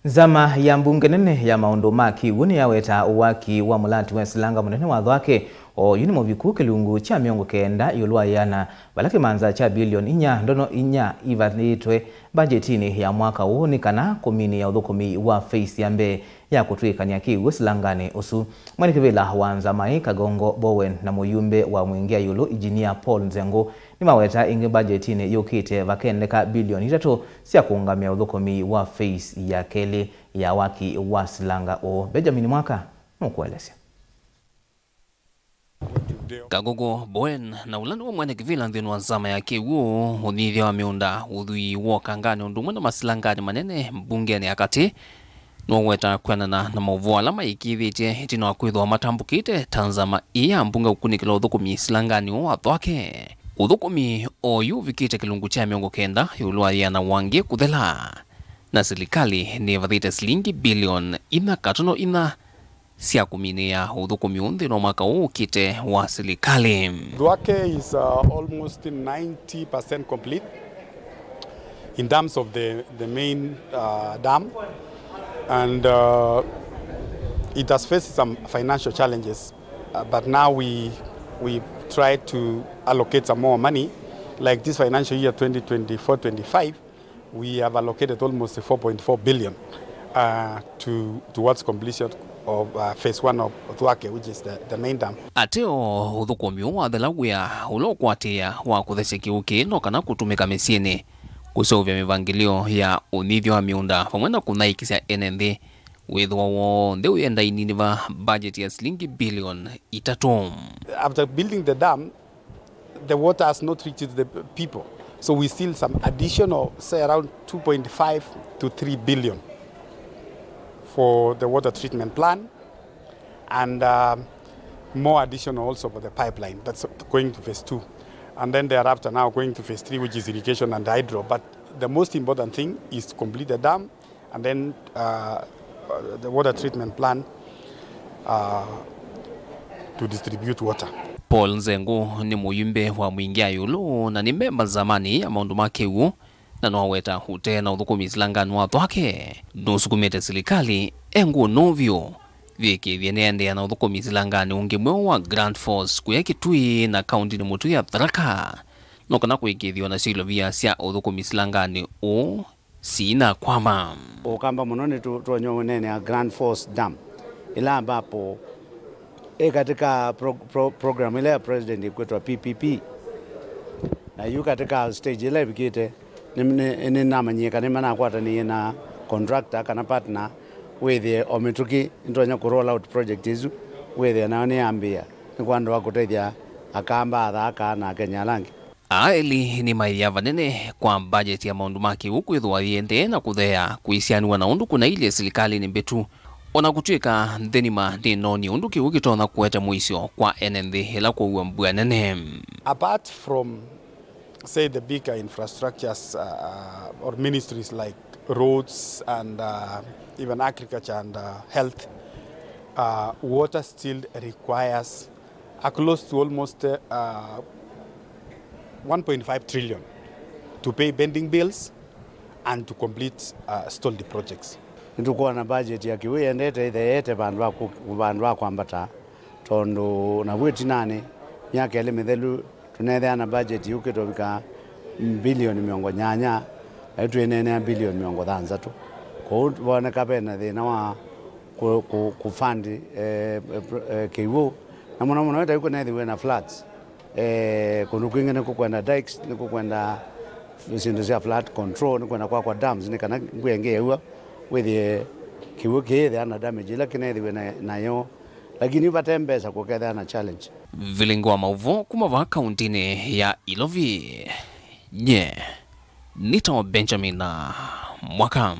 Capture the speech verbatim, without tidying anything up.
Nzama ya mbunge nene ya maũndũ ma kĩw'ũ nĩyaweta waki wa mũlati wa silanga mũnene wa Thwake, oyu nĩ mũviku kĩlungu kya mĩongo kenda ĩũlũ wa ĩana, vala kĩmanza kya bilioni inya ndono inya ivathĩtwe mbajetinĩ ya mwaka ũũ nĩ kana kũminĩa ũthũkũmi wa phase ya mbee ya kũtw'ĩkany'a kĩw'ũ silanganĩ ũsu. Mwene kĩvĩla wa nzama ĩĩ Kagongo Bowen na mũyumbe wa Mwingia ĩũlũ Engineer Paul Nzengũ nĩmaweta ĩngĩ mbajetinĩ yũkĩte vakendeka bilioni itatũ sya kũũngamĩa ũthũkũmi wa phase ya kelĩ ya waki wa silanga ũũ. Benjamin Mwaka nũkũelesya. Kagogo Bowen, na ũla nĩwe mwene kĩvĩla nthĩnĩ wa nzama ya kĩw'ũ, ũnyithya wa mĩũnda, ũthwii wa ũkanganĩ ũndũ ũmwe na masilanganĩ manene mbungenĩ ya katĩ, nũweta kwĩanana na maũvoo ala maĩkĩĩthĩtye ĩtina wa kwĩthĩwa matambũkĩte ta nzama ĩĩ ya mbunge kũkunĩkĩla ũthũkũmi silanganĩ ũũ wa Thwake. Ũthũkũmi oyu ũvikĩte kĩlungu kya mĩongo kenda ĩũlũ wa yĩana wangĩ kũthela, na silikalĩ nĩvathĩte silingi bilioni inya katono inya sya kũminĩa ũthũkũmi ũũ nthĩnĩ wa mwaka ũũ ũkĩte wa silikalĩ. Thwake is, uh, almost ninety percent complete in terms of the, the main, uh, dam, and, uh, it has faced some financial challenges, uh, but now we, we try to allocate some more money, like this financial year twenty twenty-four twenty-five, we have allocated almost four point four billion, uh, to, towards completion of, uh, phase one of Thwake, which is the, the main dam. Ateo, ũthũkũmi ũũ wathela wĩa ũla ũkwatĩĩa wa kũthesya kĩw'ũ kĩĩ no kana kũtũmĩka mĩsyĩnĩ, kũseũvya mĩvangĩlĩo ya ũnyithyo wa mĩũnda, vamwe na kũthaĩkĩsya ene nthĩ wĩthĩwa w'onthe ũyenda ĩniniva mbajeti ya silingi bilioni itatũ. After building the dam, the water has not reached the people. So we still some additional, say, around two point five to three billion for the water treatment plant, and, uh, more additional also for the pipeline that's going to phase two. And then thereafter now going to phase three, which is irrigation and hydro. But the most important thing is to complete the dam and then, uh, the water treatment plant, uh, to distribute water. Paul Nzengũ nĩ mũyumbe wa Mwingia ĩũlũ na nĩ memba nzamanĩ ya maũndũ ma kĩw'ũ, na noweta ũte na ũthũkũmi silanganĩ wa Thwake nũsukumĩte silikalĩ e ngũnũ vyũ yĩkĩĩthye nĩendeea na ũthũkũmi silanganĩ ũngĩ mweũ wa Grant Falls kũya Kitui na kaũntinĩ mũtũi ya Tharaka, no kana kũĩkĩĩthya na syĩilovia sya ũthũkũmi silanganĩ ũũ sinakwama. Ũkamba mũno nĩ tũ-, tũonye ũneenea Grant Falls Dam, ĩla ambapo ĩ katika pro-, pro-, program ĩla ya president ĩkwĩtwa P P P. Na yu katika stage ĩla ĩvikĩte, nĩ, nĩ, nĩnamanyie kana nĩmanakwatanĩie na contractor kana partner, wĩthĩe o mĩtũkĩ nĩtonya kũ roll out project ĩsu, wĩthĩe nayo nĩyambĩĩa, nĩ kwa andũ a kũtethya Akamba, Athaka na Akenya ala angĩ. Aa elĩ nĩmaĩthya vanene kwa mbajeti ya maũndũ ma kĩw'ũ kwĩthĩwa yĩendee na kũtheea kũisianĩw'a na ũndũ kũnailyĩ silikalĩnĩ mbĩtu. O na kũtw'ĩka nthĩ nima nĩnoonie ũndũ kĩw'ũ kĩtonya kũete mũisyo kwa ene nthĩ ĩla kwaua mbua nene. Apart from, say, the bigger infrastructures, uh, or ministries like roads and, uh, even agriculture and, uh, health, uh, water still requires a close to almost, uh, one point five trillion to pay pending bills and to complete, uh, stalled projects. Nĩtũkwona budget ya kĩw'ũ yendete ĩtheete vandũ va kũ-, vandũ va kwambata, tondũ navu ĩtinanĩ myaka ĩlĩ mĩthelu tũneethĩa na budget yũkĩte ũvika bilioni mĩongo nyanya, na yu twĩneenea bilioni mĩongo thanthatũ. Kwoou voneka vena thĩna wa kũ-, kũ-, kũ fund, eh, eh, pro-, eh, kĩw'ũ, na mũno mũno ĩtayu kũnethĩwe na floods. Eh, kũndũ kwingĩ nĩkũkwenda dikes, nĩkũkwenda syĩndũ sya flood control, nĩkwenda kwakwa dams, nĩ kana mbua ĩngĩ yaua, wĩthĩe kĩw'ũ kĩyĩthĩa na damage ĩla kĩnethĩwe na, nayo, lakini vate mbesa kũkethĩa na challenge. Vilingi wa maũvoo kuma vaa kauntinĩ ya Ilovi, nye nĩtawa Benjamin Mwaka.